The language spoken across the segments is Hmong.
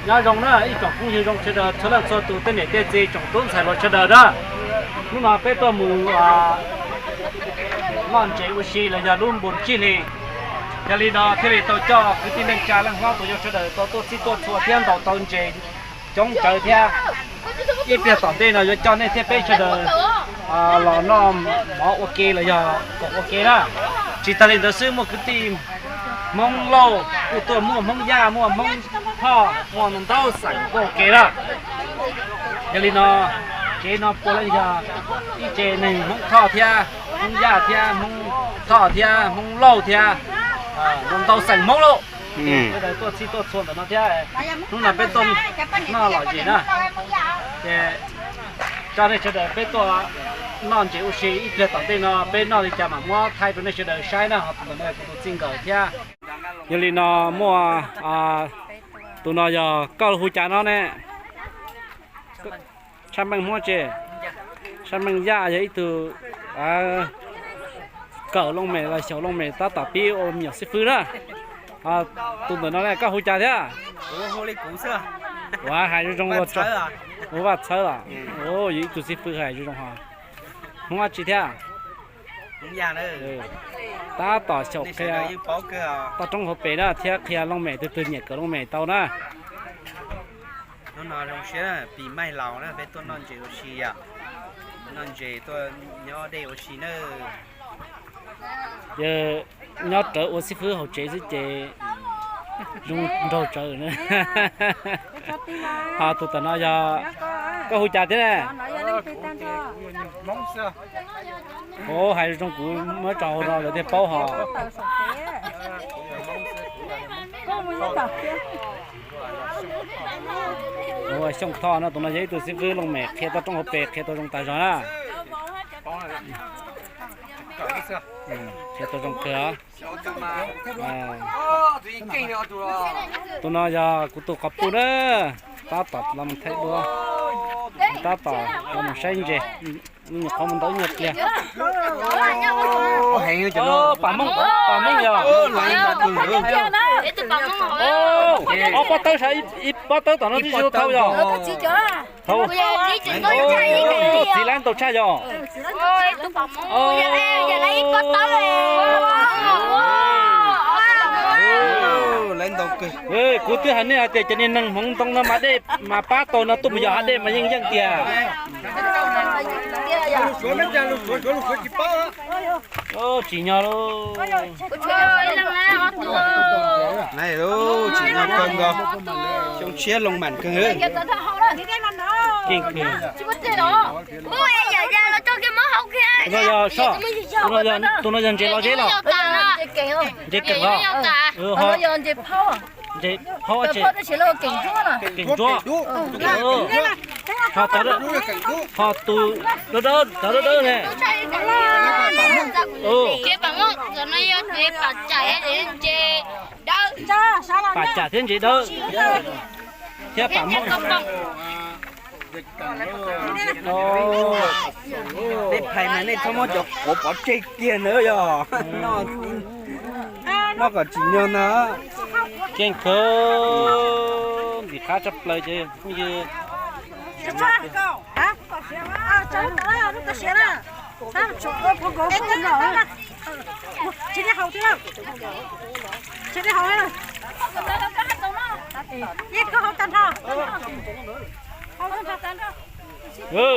Nyob zoo na ib tsoom phooj ywg zoo sawv daws txhua leej txhua tus, tej niam tej txiv tsoom tub ntxhais hluas sawv daws na. Hnub no peb tuaj mus noj ntses ua si los yog lub npus tsib hlis. Yog li no thiaj li tau coj kwv tij neej tsa leej hlob tus yau sawv daws tau tuaj txhij tuaj txhua thiab ntaus tau ntses coob tsawv thiab. Ib pliag tom ntej no yuav coj nej thiab peb sawv daws los noj mov ua ke los yog koom ua ke na. Tsis tag li ntawd xwb, muaj kwv tij Hmoob Lauj kuj tuaj, muaj Hmoob Yaj, muaj Hmoob Thoj, muaj ntau xeem tuaj ua ke na. Yog li no, tsev no puav leej yog ib tsev neeg Hmoob Thoj thiab Hmoob Yaj thiab Hmoob Thoj thiab Hmoob Lauj thiab ntau xeem Hmoob lauj. Sawv daws tuaj txhij tuaj txhua ntawm no thiab. Hnub no peb tuaj noj lom zem na, ces coj nej sawv daws peb tuaj noj ntses ua si ib pliag tom ntej no peb noj li cas mam muab thaij rau nej sawv daws saib na, ho tus ntawm no kuv tus txij nkawm thiab. Yog li no muaj tus no yog koj hu cas no ne? Tshaj Meej Hmoob tse. Tshaj Meej Yaj yog ib tug kawm looj mem los xyaum looj mem tab tom pib ua me nyuam xib fwb na. Tus ntawm no ne koj hu cas thiab? Ua hais zoo zoo ua Vaj Txhawb los? Yog ib tug xib fwb hais zoo zoo ho. Hmoob dab tsi thiab? Tab tom xyaum qhia toj roob hauv pes na thiab qhia looj mem, tus twg nyiam kawm looj mem tau na. Hnub no zoo siab pis maij laus na peb tuaj noj ntses ua si, noj ntses tuaj nyob dej ua si na. Yog nyob rawv ua xib fwb hauv tsev xwb ces zoo nraug tsawv na. Ho tus tom no yog, koj hu cas thiab ne? Hais zoo kuv muab tso hauv no lawv thiaj paub ho. Xyooj Thoj no tus no yog ib tug xib fwb looj mem qhia toj roob hauv pes qhia tau zoo tas zog na. Qhia tau zoo kawg. Tus no yog kuv tus quas puj na, tab tom los mus thaij duab, tab tom los mus saib ntses, nyuam qhuav mus ntau ib nyuag pliag. Pam Hmoob, Pam Hmoob yog. Ob pob tawb sav, ib pob tawb tom no twb tsis tau thau yog. Txiv lab ntau tshaj yog. Kuv twb hais nej hais tias cov niag neeg hmoov ntoo no mas dej mas pab tau no tuaj mus yos hav dej mas yeej yeej tiag. Tsim nyog lauj. Tsim nyog kawg nkaus. Xyoo tshiab loo mam kawg. Keej kawg. Tus no yog ntses los zeb los? Ntses keem los? Ntses phauj ces keem ntsuab. Ho tus, ho tus dawb dawb, cov dawb dawb ne? Pam Cam thiab ntses dawb thiab Pam Hmoob. Nej phais mas nej txhob muab cov quav pov tseg kiag na yog. Noj kom tsim nyog na. Keej kawg, ntxim qab tshaj plaws ces phooj ywg.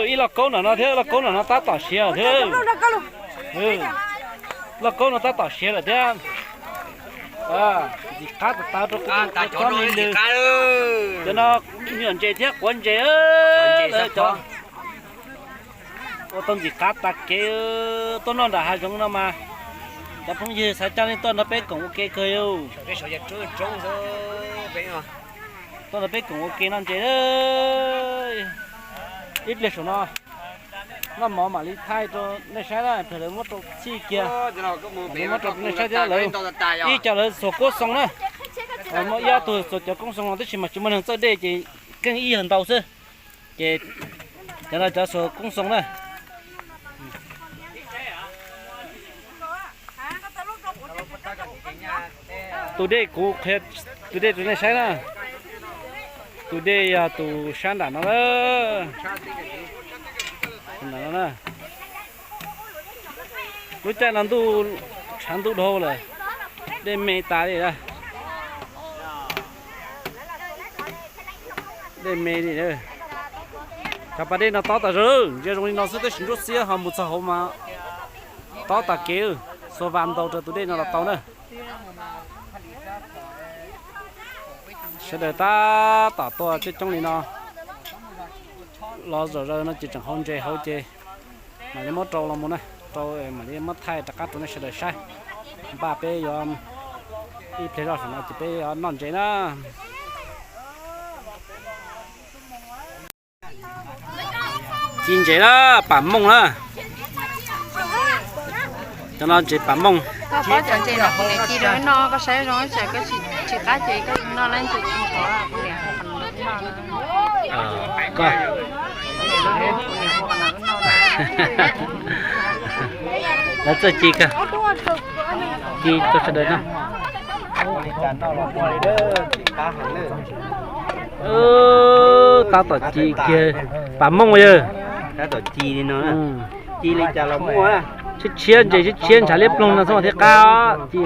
Ib loj kaub nram no thiab, loj kaub nram no tab tom siav thiab. Loj kaub no tab tom siav lawm thiab. Ntxim qab tas tas rau kuv tus tub tsob me ntws. Cov no me nyuam ntses thiab quav ntses. Ua tau ntxim qab tas kev tuaj noj nram hav zoov no mas, cov phooj ywg xav coj nej tuaj nrog peb koom ua ke kawg. Tuaj nrog peb koom ua ke noj ntses. Ib pliag saum no noj mov mam li thaij rau nej saib na, pem lawv muab rau txhij kiag. Muab rau nej saib thiab lawv, ib co lawv xuas koob xoo na. Muaj ib ob tug xuas cov koob xoo no tab sis mas tsis muaj neeg txawj dej ces keej ib yawg ntau xwb. Ces cov no cov xuas koob xoo na. Tus dej kuv qhia Tus dej rau nej saib na. Tus dej yog tus sab nram no na. Lub caij no ntuj tshav ntuj dhau lawm, dej me tas li. Dej me li. Cov pas dej no tob tas zog, ntsia zoo li no xwb tab sis nruab xiab ho mus txog hauv mas tob tas kev, xuas vas ntaus rau tus dej no los tau na. Sawv daws tab tom tuaj coob coob li no, los zom zaws no ces tseem hau ntses hauv ces mam li muab rau los mus na, rau mam li muab thaij rov qab rau nej sawv daws saib. Npaj peb yuav ib pliag zoj saum no ces peb yuav noj ntses na. Ci ntses na, pam mooj na. Cov no ntses pam mooj. Koj pom cov ntses no kuv niam ci rau no koj saib zoo tsam koj tsis qab ces koj noj lab ntses tsis qhov kuv niam. Koj, lawv txawj ci kawg, ci rau sawv daws noj. Tab tom ci kiag, pam mooj yawg. Tshiab tshiab ntses tshiab tshiab ntshav liab ploog no xwb mas thiaj qab ci.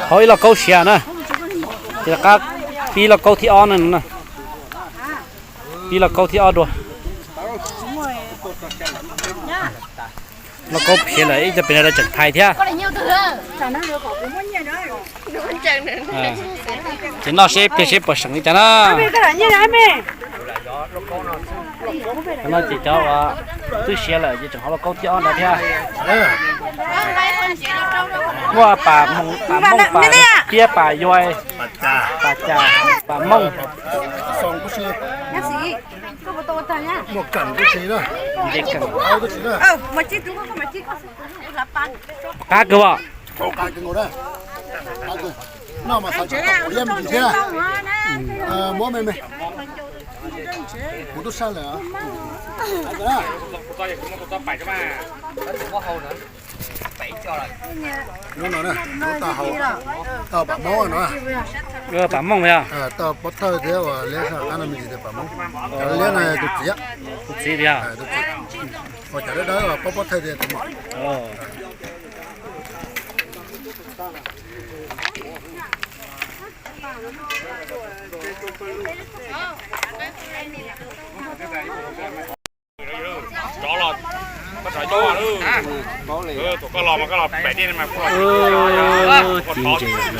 Haus ib lauj kaub siav na, ces rov qab pib lauj kaub thib ob na. Pib lauj kaub thib ob dua. Lauj kaub siav lawm ib co pem no lawv tseem thaiv thiab. Ces noj seb pliag seb puas seem li cas na. No ces cov uas twb siav lawm ces tseem haus lauj kaub thib ob ntawd thiab. Muaj pam mooj, pam mooj, pam piab, pam yuav, pam cas, pam mooj. Qab kawg os. Lub no, lub tau haus, tau pam mooj no. Pam mooj yog tau pob thawj thiab uas liab sab qab no me ntsis tias pam mooj. Cov liab no tus txiv, tus txiv tiag. Tus txiv, uas cov dawb dawb uas pob pob thawj tias tus mom.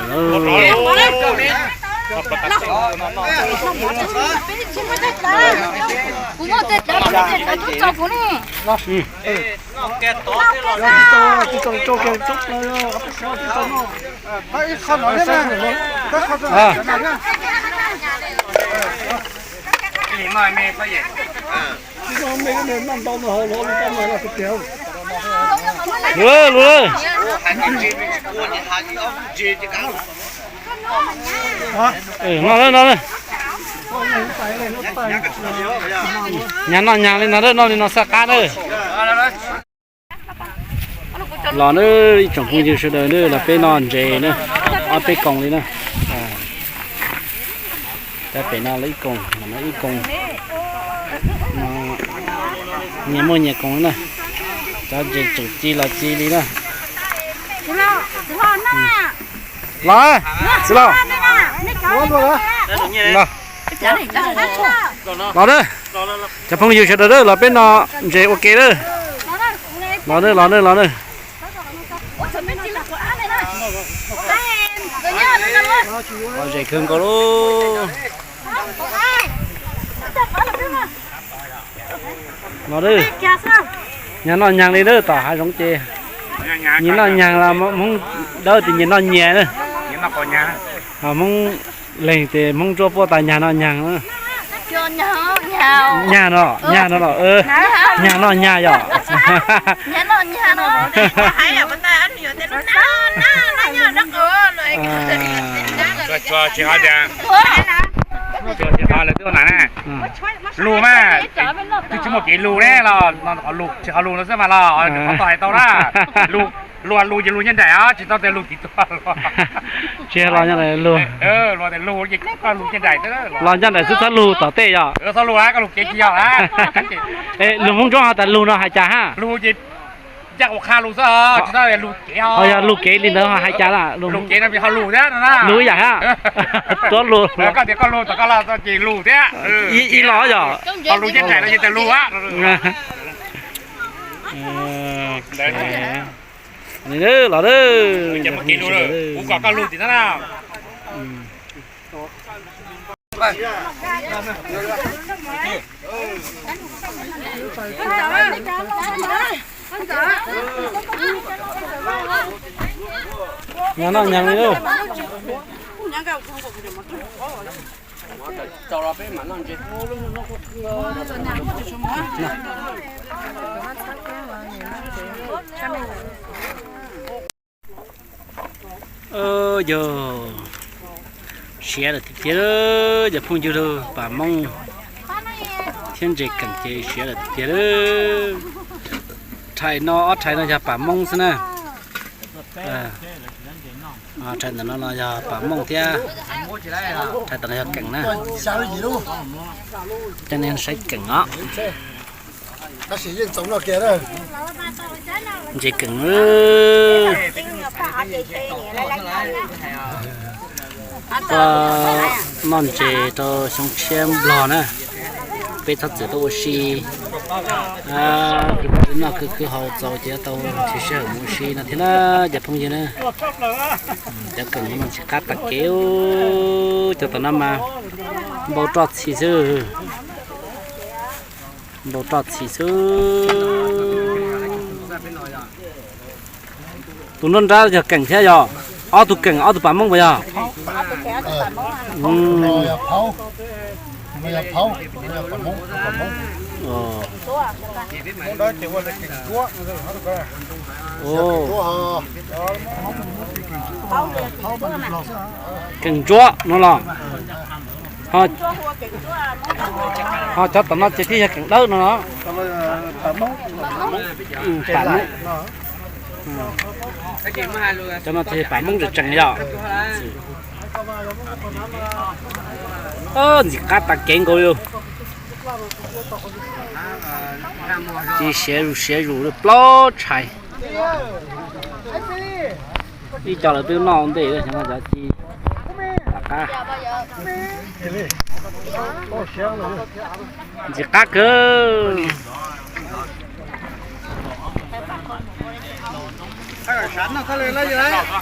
Kuv muaj tej cov tub tso kuv ne. Lug, lug. Noj, noj. Nyag noj nyag li no, noj li no xaj qab na. Los na ib tsoom phooj ywg sawv daws na, los peb noj ntses na, ob peb koos li na. Cov pem no los ib koos, no ib koos, nyias muaj nyias koos na. Cov ntses tseem ci los ci li na. Los, txiv laus. Los, los na. Cov phooj ywg sawv daws na, los peb noj ntses ua ke na. Los na, los na, los na. Los ze kawg nkaus lauj. Los na. Nyag noj nyag li na, tom hav zoov ces nyias noj nyag los Hmoob Dawb tias nyias noj nyias na. Hmoob Leeg tias Hmoob Ntsuab Puab tas nyag noj nyag na. Nyag no, nyag no los, nyag noj nyag yom. Tsis hais tias Lug mas, twb tsis muaj kev lug ne los tsis ho lug no xwb mas los qhov tau hais tau na. Lug, lug ces lug nyob nraim os, tsis tau tias lug kev tuag los. Tsis los nyob nraim lug. Lug ces koj lug nyob nraim xwb, los nyob nraim xwb txhob lug tom tej yog. Txhob lug, koj lug kev tsis yog. Lug Hmoob Ntsuab ho tas lug no hais cas ha? Lug ces ncaj ua qha lug xwb, tsis tau lug kev. Ho yog lug kev li ntawd ho hais cas lawm? Lug kev no ho lug thiab no na. Lug ib yam thiab. Tuab lug. Koj tias koj lug tom koj los ces lug thiab. Ib los yog ho lug nyob nraim no ces tias lug. Los, kuv kom koj lug tim no. Nyob noj nyob li. Yog siav lawm tiag tiag, cov phooj ywg, lub pas moob thiab ntses keem ces siav lawm tiag tiag. Rhais no, ob rhais no yog pas moob xwb na. Rhais ntawm no los yog pas moob thiab, rhais ntawm no yog keem na. Coj nej saib keem os. Ntses keem. Tuaj noj ntses rau xyoo tshiab Nplog na, peb txhob txwm tuaj ua si. Noj khwv khwv haus txaus ces tau nrhiav sij hawm mus ua si no thiab na cov phooj ywg na. Cov keem no mas ntxim qab tas kev, cov tom no mas npau roj txhim xwb. Npau roj txhim xwb. Tus nruab nrab yog keem thiab yog? Ob tug keem, ob tug pas moob puas yog? Keem ntsuab no los? Ho cov tom no ces thiaj yog keem dawb no los? Cov no ces pas moob tseem tseem yog. Ntxim qab tas kev nkaus li. Ci siav zus siav zus li plaub tshais. Ib co lawv twb noj ntej lawm, cov ci tom qab. Ntxim qab kawg.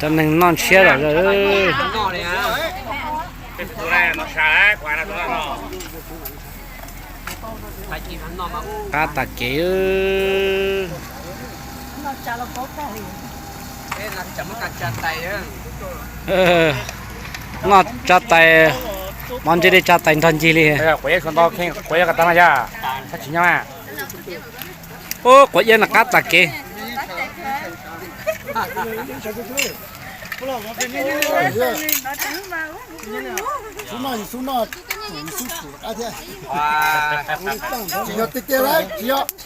Cov neeg noj ntshiab lawm. Qab tas kev. Noj tsa tais, mov ntse li tsa tais nrog ncig li. Ub, quav iab no qab tas kev.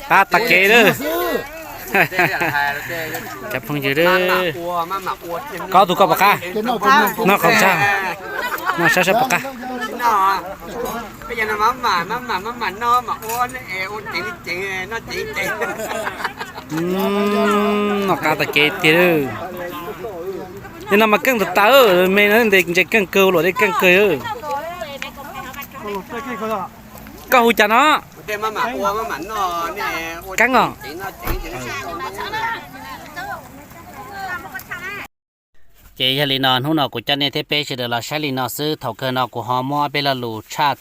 Qab tas kev lawm. Cov phooj ywg, koj tus koj puas qab? Noj qhov tshaj, noj sab sab puas qab? Noj qab tas kev tiag. Yog no mas keej tas tas, me no ntes ntses keej kawg, luam dej keej kawg. Koj hu cas no? Keeb os. Ces yog li no hnub no kuv coj nej thiab peb sawv daws los saib li no xwb. Thaum kawg no kuv ho muab peb lo lus tshaj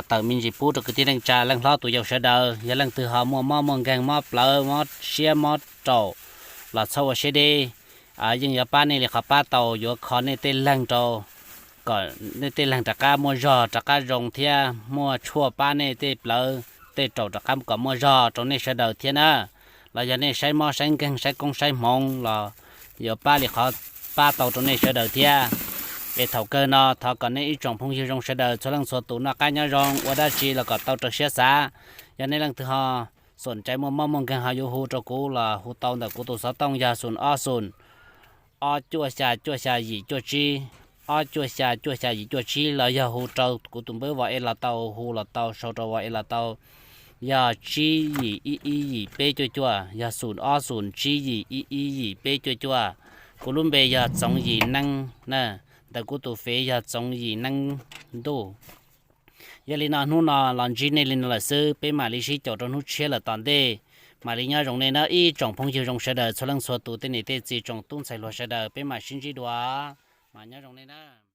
tawm me ntsis pub rau kwv tij neej tsa leej hlob tus yau sawv daws. Yog leej twg ho muaj mob muaj nkeeg, mob plawv, mob siab, mob raum los txhob ua siab deb. Yeej yuav pab nej li qhov pab tau, yuav kho nej tej leeg rau kom nej tej leeg rov qab muaj zog rov qab zoo thiab muaj tshuaj pab nej tej plawv tej raum rov qab kom muaj zog rau nej sawv daws thiab na. Los yog nej saib mob saib nkeeg saib koob saib hmoov los yuav pab li qhov pab tau rau nej sawv daws thiab. Es thaum kawg no thov kom nej ib tsoom phooj ywg zoo sawv daws txhua leej txhua tus noj qab nyob zoo, ua dab tsi los kom tau raws siab xav. Yog nej leej twg ho xom cai muaj mob muaj nkeeg ho yuav hu rau kuv los hu tau ntawm kuv tus xov tooj yog xoom ob xoom ob cuaj xya cuaj xya yim cuaj tsib, ob cuaj xya cuaj xya yim cuaj tsib, los yog hu rau kuv tus npawb Vos Es los tau, hu los tau, sau rau Vos Es los tau. Yog tsib yim ib ib yim peb cuaj cuaj, yog xoom ob xoom tsib yim ib ib yim peb cuaj cuaj. Kuv lub npe yog Txoov Yim Neeb na, ntawm kuv tus fev yog Txoov Yim Neeb Ntuj. Yog li no hnub no los ntsib nej li no lawm xwb, peb mam li sib caum rau hnub tshiab lawm tom ntej. Mam li nyob zoo nej nawb ib tsoom phooj ywg zoo sawv daws txhua leej txhua tus, tej niam tej txiv tsoom tub ntxhais hluas sawv daws, peb mam sib ntsib dua. Mas nyob zoo nej nawb.